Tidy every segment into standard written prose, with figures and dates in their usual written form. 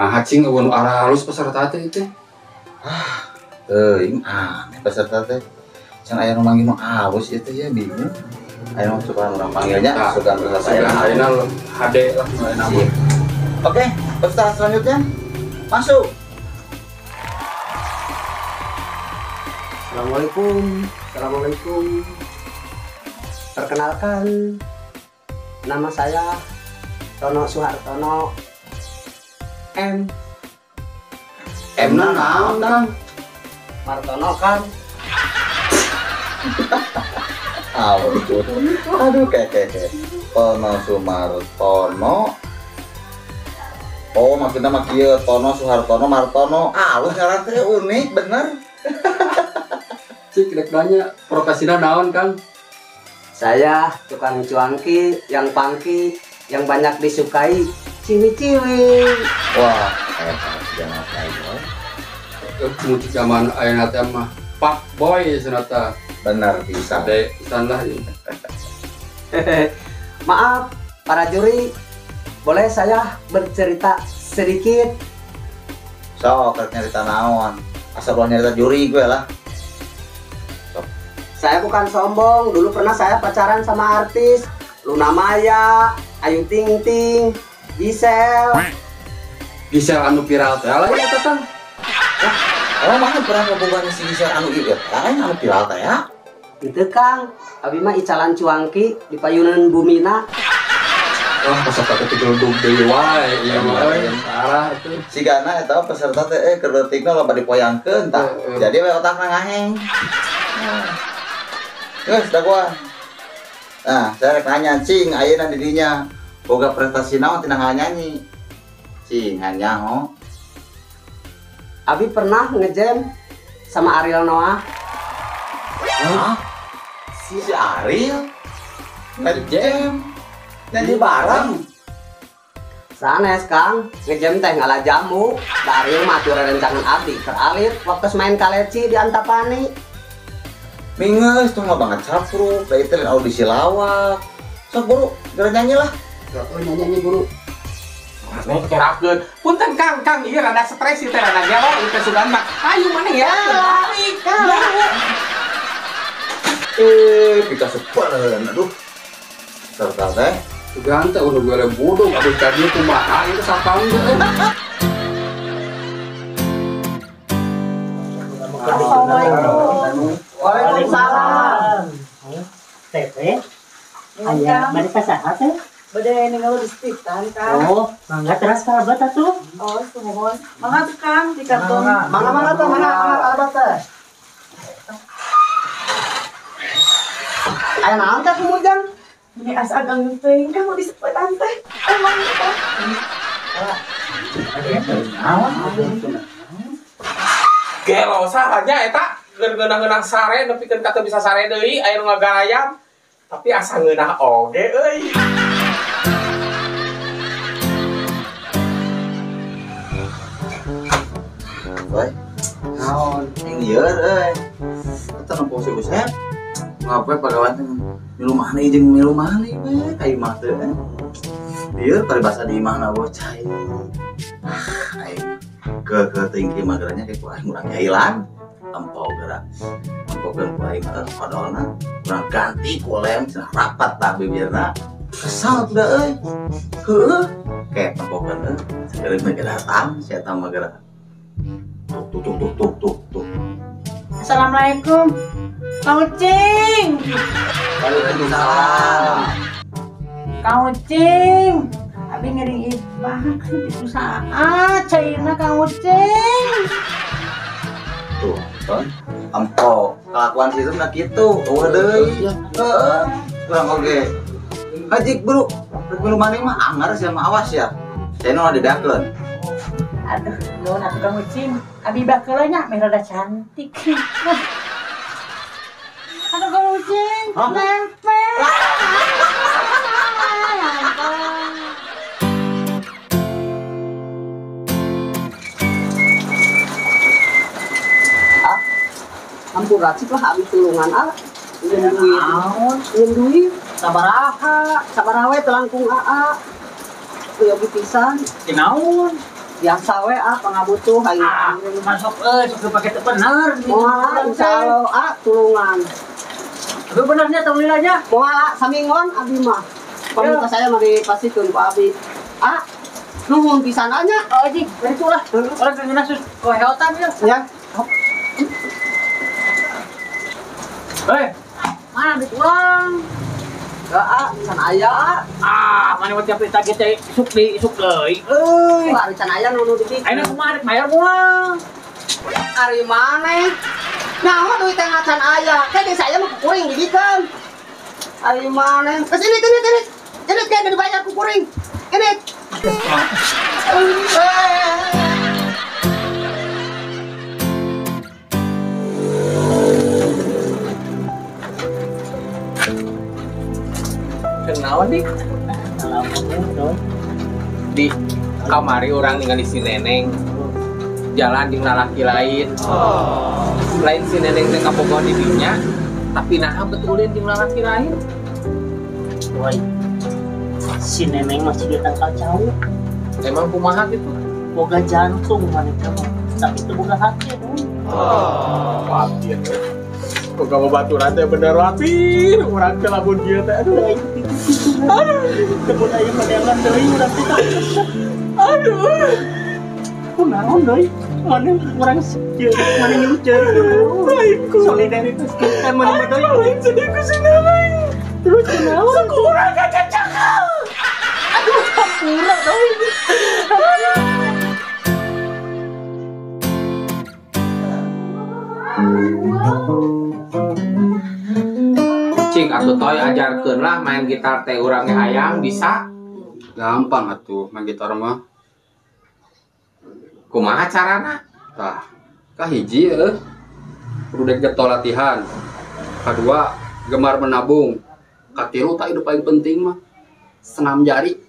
Nah, cing eueun aralus peserta teh teh. Ah, teuing aneh peserta teh. Can aya nu manggil nu alus ieu teh ya bingung. Aya nu suka urang panggilnya, suka peserta ayeuna HD lah nu ayeuna mah. Oke, peserta selanjutnya masuk. Assalamualaikum. Assalamualaikum. Perkenalkan, nama saya Tono Suhartono M. M na naon, Kang? Martono, Kang. Aduh, aduh, kayak Tono Sumartono. Oh, maksudnya mah kieu, Tono Suhartono Martono. Alus ngaran teh unik bener. Cik rek nanya profesina naon, Kang? Saya tukang cuangki yang pangki yang banyak disukai ciwi-ciwi. Wah, hebat zaman ayeuna. Musik zaman ayeuna teh mah pak boy cenah. Benar bisa. Ade pisan lah ieu. Maaf para juri, boleh saya bercerita sedikit? Sok, rek nyarita naon? Asal ulah nyarita juri gue lah. Sok. Saya bukan sombong, dulu pernah saya pacaran sama artis Luna Maya, Ayu Ting Ting, Gisel. Gisel anu viral teh lah ya Kang. Wah, emang mana pernah ngebogaan si Gisel anu ieu lain anu viral teh ya? Itu Kang, abi mah icalan cuangki di payunan bumina. Wah, peserta teh geledug deui wae ieu mah euy, parah atuh. Sigana eta peserta teh keur leutikna loba dipoyangkeun tah. Jadi we otakna ngaheng. Geus dagoan. Nah, saya rek nanya cing ayeuna di dinya boga prestasi naon tina nyanyi. Cing nyaho. Abi pernah ngejam sama Ariel Noah. Hah? Si Ariel ngejam nyanyi bareng? Sanes Kang, ngejam teh ngalah jamu. Da Ariel mah atuh rerencangan abdi keur alit waktu main kaleci di Antapani. Minges tuh mah banget capruk, da itu audisi lawak. Sok buru, geura nyanyi lah. Oh, nyanyi buru. Kerakeun. Punten Kang, Kang ieu rada stres ieu teh rada gelo ieu teh sugan mah. Ayo maneh ya. Pika sepeureun aduh. Serta teh sugan teh udah gele budung abis tadi kumaha ieu sapang teh. Assalamualaikum. Waalaikumsalam. Teteh, aya bade saha teh? Bade ningali dispitan, Kang. Oh, mangga teras kalabat atuh. Oh, sumuhun. Mangga tuh, Kang, di kantor. Mangga mangga tuh, mangga mangga kalabat teh. Aya naon teh kumujang? Ini asa agang teuing Kang mau disepetan teh. Emang teh. Naon? Gelo sahanya eta keur ngeunah-ngeunah sare nepikeun ka teu bisa sare deui aya nu ngagarayam tapi asa ngeunah oge euy. Woi, naon ing lieur euy. Eta nempo si Usep. Ngapain pagawean teh milu maneh jeung milu maneh we ka imah teh. Lieur paribasa di imahna bocah. Ah, aing ke teuing kieu mah geranya kayak ku aing urang jailan. Tempo gerak. Tempokeun ku aing odolna, urang ganti ku lem cenah rapat tah bibirna. Kesal tuh euy. Heueuh, kayak tempokeun euy. Sageureun mah datang si eta mah gerak. Tuh tuh tuh tuh tuh tuh. Assalamualaikum. Kang Ucing. Waalaikumsalam. Kang Ucing. Abi ngeri banget itu saat cairna Kang Ucing. Tuh, kan? Empo, kelakuan si itu mah kitu. Eueuh deui. Heeh. Kurang oge. Hajik, Bro. Rek milu maneh mah anger sia mah awas ya. Saya nu dibeakeun. Aduh, nuhun atuh Kang Ucing. Abi bakeula nya meh rada cantik. Aduh Kang Ucing, nempel. Ampun racik lah abi tulungan ah. Ingin duit. Ingin duit. Sabaraha, sabaraha we telangkung aa. Kuyogi pisan. Naon? Biasa we ah pangabutuh aing. Ah, masuk euy, sok pake teu bener. Moal insyaallah ah tulungan. Aduh benernya tong lilanya. Moal samingon abdi mah. Pamuka saya mah dipasikeun ku abdi. Ah, nuhun pisan nya. Oh, jing, bari lah. Orang geunah sus koheotan ya. Ya. Hei, mana duit urang? Ah, can aya. Ah, mana mah tiap ditagih teh isuk deui, isuk deui. Euy. Wah, ari can aya nu dibikeun. Ayeuna kumaha rek bayar moal? Ari maneh? Naon duit teh ngacan aya? Teh di saya mah kuring dibikeun. Ari maneh? Geus ini ini ini. Ini teh dibayar ku kuring. Ini. Kenaon di? Di kamari orang ningali si Neneng jalan di lalaki lain. Lain si Neneng teh kabogoh di dinya, tapi naha betulin di lalaki lain. Woi. Si Neneng masih ditangkal jauh. Emang kumaha gitu? Boga jantung maneh mah, tapi teu boga hati dong. Watir. Kok gak mau baturan teh bener watir, urang teh lamun kieu teh aduh. Aduh, kebun aya madelan deui urang teh. Aduh. Kunaon deui? Maneh urang kieu, maneh nyuceun. Solidaritas kita maneh deui. Lain sedih ku si Neneng. Terus kunaon? Kurang kacacakal. Aduh, hampura deui. Cing atuh toy ajarkeun lah main gitar teh urang ge hayang bisa. Gampang atuh main gitar mah. Kumaha carana? Tah, kahiji eueuh. Kudu dek getol latihan. Kadua, gemar menabung. Katilu tah hidup paling penting mah senam jari.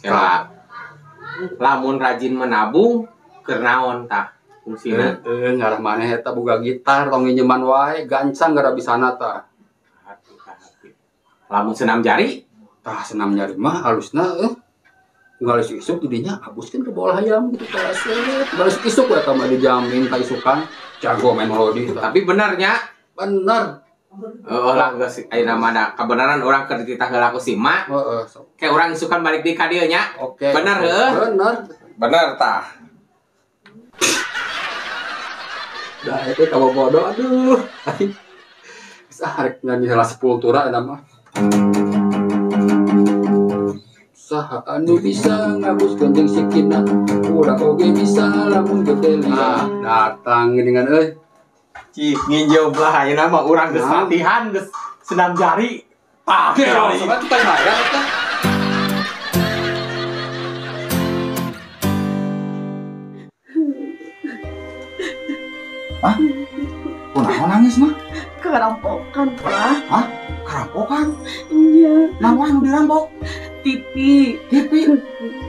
Ya. Lamun rajin menabung keur naon tah? Fungsina ngarah maneh eta boga gitar tong nginjeman wae gancang gara bisana tah. Lamun senam jari? Tah senam jari mah halusna unggal isuk-isuk didinya abuskeun ke bola hayam gitu tah. Unggal isuk-isuk we eta mah dijamin ka isukan jago main melodi. Tapi bener nya? Bener. Heeh lah geus ayeuna mah da kabenaran urang keur dititah heula ku si Mak. Heeh sok. Kayak urang isukan balik deui ka dieu nya. Oke. Bener heuh? Bener. Bener tah. Dah itu kamu bodoh aduh. Bisa arek nyanyi heula Sepultura eta mah. Saha anu bisa ngabuskeun jeung sikina, urang oge bisa lamun gede lia. Datang geuningan euy. Cik nginjeum lah ayeuna mah urang geus latihan geus senam jari. Tah, sobat kita bayar eta. Hah? Kunaon nangis mah? Kerampokan, Pak. Hah? Kerampokan? Iya. Naon nu dirampok? TV. TV?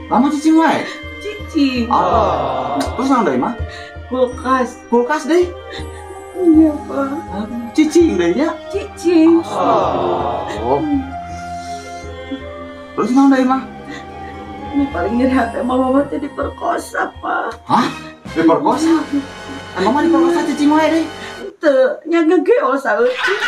Lama cicing wae? Cicing. Oh. Terus naon deui mah? Kulkas. Kulkas deui? Iya, Pak. Cicing deui nya? Cicing. Oh. Terus naon deui mah? Ini paling nyeri hati mama teh diperkosa, Pak. Hah? Diperkosa? Emang mah diperkosa cicing wae deh. Teu, nya gegeol saeutik.